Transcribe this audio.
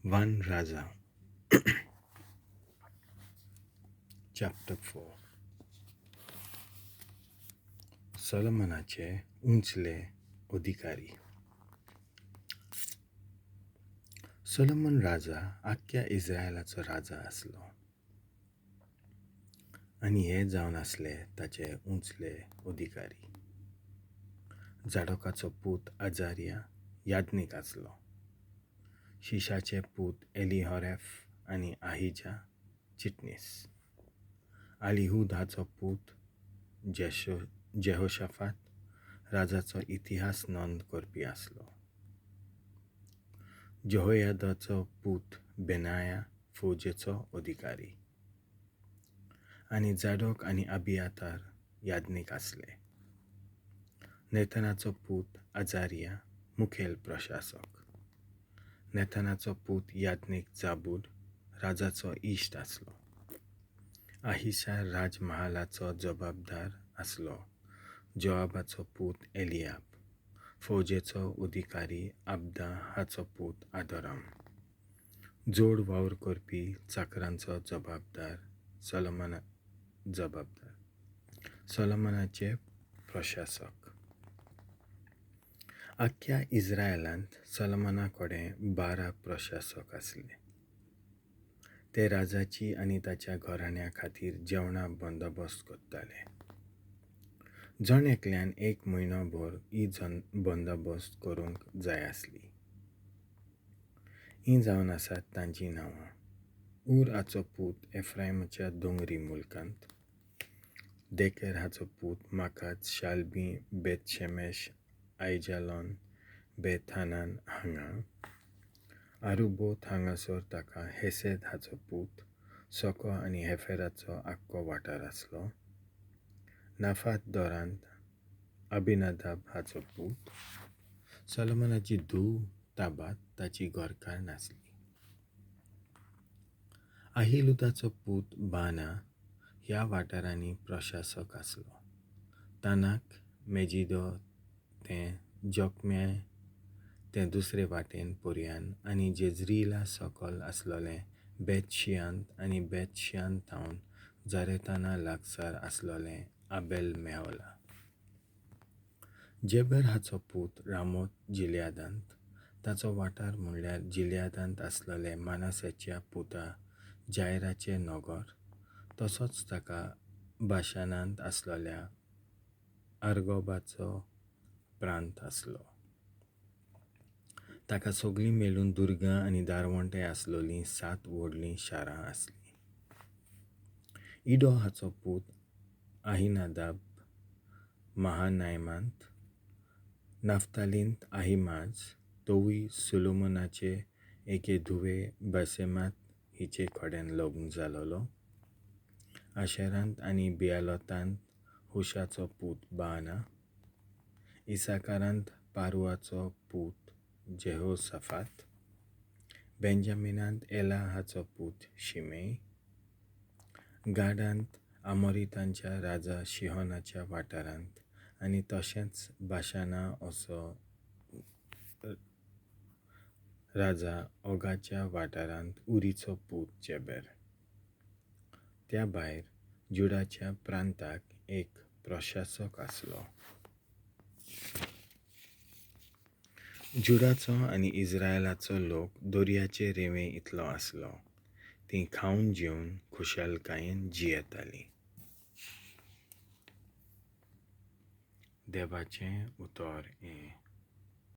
1 Raja chapter 4. सोलोमनाचे उंचले अधिकारी. Solomon राजा आख्ख्या इस्रायलाचो राजा आसलो आनी हे जावन आसले ताचे उंचले अधिकारी. जाडोकाचो पूत अजारिया याज्ञीक आसलो. शिशाचे पूत एलिहोरेफ आनी आहिजा चिटणीस. आलिहूद हाचो पूत जेहोशाफात राजाचो इतिहास नोंद करपी आसलो. jehoiadaचो पूत बेनाया फौजेचो अधिकारी आनी जाडोक आनी अबियातार याज्ञीक आसले. नेथनाचो पूत अजारिया मुखेल प्रशासक. नेथनाचो पूत याज्ञीक जाबूद राजाचो इश्ट आसलो. आहिशार राजमहालाचो जबाबदार आसलो. जोआबाचो पूत एलियाब, फौजेचो अधिकारी आबदा हाचो पूत आदोराम, जोड वावर करपी चाकरांचो जबाबदार सोलोमनाचे प्रशासक. आख्ख्या इस्रायलांत सोलोमना कडेन 12 प्रशासक आसले. ते राजाची आनी ताच्या घराण्या खातीर जेवणा बंदोबस्त करताले. जण एकल्यान एक म्हयनोभर ही बंदोबस्त करूंक जाय आसली. हीं जावन आसात तांचीं नांवां. उर हाचो पूत एफ्रायमाच्या दोंगरी मुलकांत, देकेर हाचो पूत माकात, शालबी, बेतशेमेश, आयजालोन, बेथानान हांगा, आरुबोत हांगासर ताका हेसेद हाचो पूत सोको आनी हेफेराचो आख्खो वाठार आसलो. नाफात दोरांत अबिनादाब हाचो पूत. सोलोमनाची धूव ताबात ताची घरकार नासली. आहिलुदाचो पूत बाना ह्या वाठारांनी प्रशासक आसलो. तानाक, मेजिदो तें जोकम्या तें दुसरे वाटेन पर्यान आनी जेजरिला सकल आसलोलें बेतशियांत आनी बेतशियान थावन जारेताना लागसार आसलोलें आबेल मेहोला. जेबर हाचो पूत रामोत जिलियादांत, ताचो वाठार म्हणल्यार जिलियादांत आसलोले मानासाच्या पुता जायराचें नगर, तसोच ताका बाशानांत आसलोल्या आर्गोबाचो प्रांत आसलो. ताका सगळीं मेळून दुर्गां आनी दारवंटे आसलोलीं 7 व्हडलीं शारां आसलीं. इडो हाचो पूत आहिनादाब महानायमांत, नाफ्तालींत आहिमाज, तोवूय सोलोमनाचे एके धुवे बासेमात हिचे कडेन लग्न जालोलो. आशेरांत आनी बियालोतांत हुशाचो पूत बाना, इसाकारांत पारुआचो पूत जेहोसाफात, बेंजामिनांत एला हाचो पूत शिमेय, गाडांत आमोरितांच्या राजा शिहोनाच्या वाठारांत आनी तशेंच बाशाना असो राजा ओगाच्या वाठारांत उरीचो पूत जेबेर. त्या भायर जुडाच्या प्रांताक एक प्रशासक आसलो. जुडाचो आनी इस्रायलाचो लोक दर्याचे रेंवे इतलो आसलो. तीं खावन जेवन खुशालकायेन जियेतालीं. देवाचें उतर हें.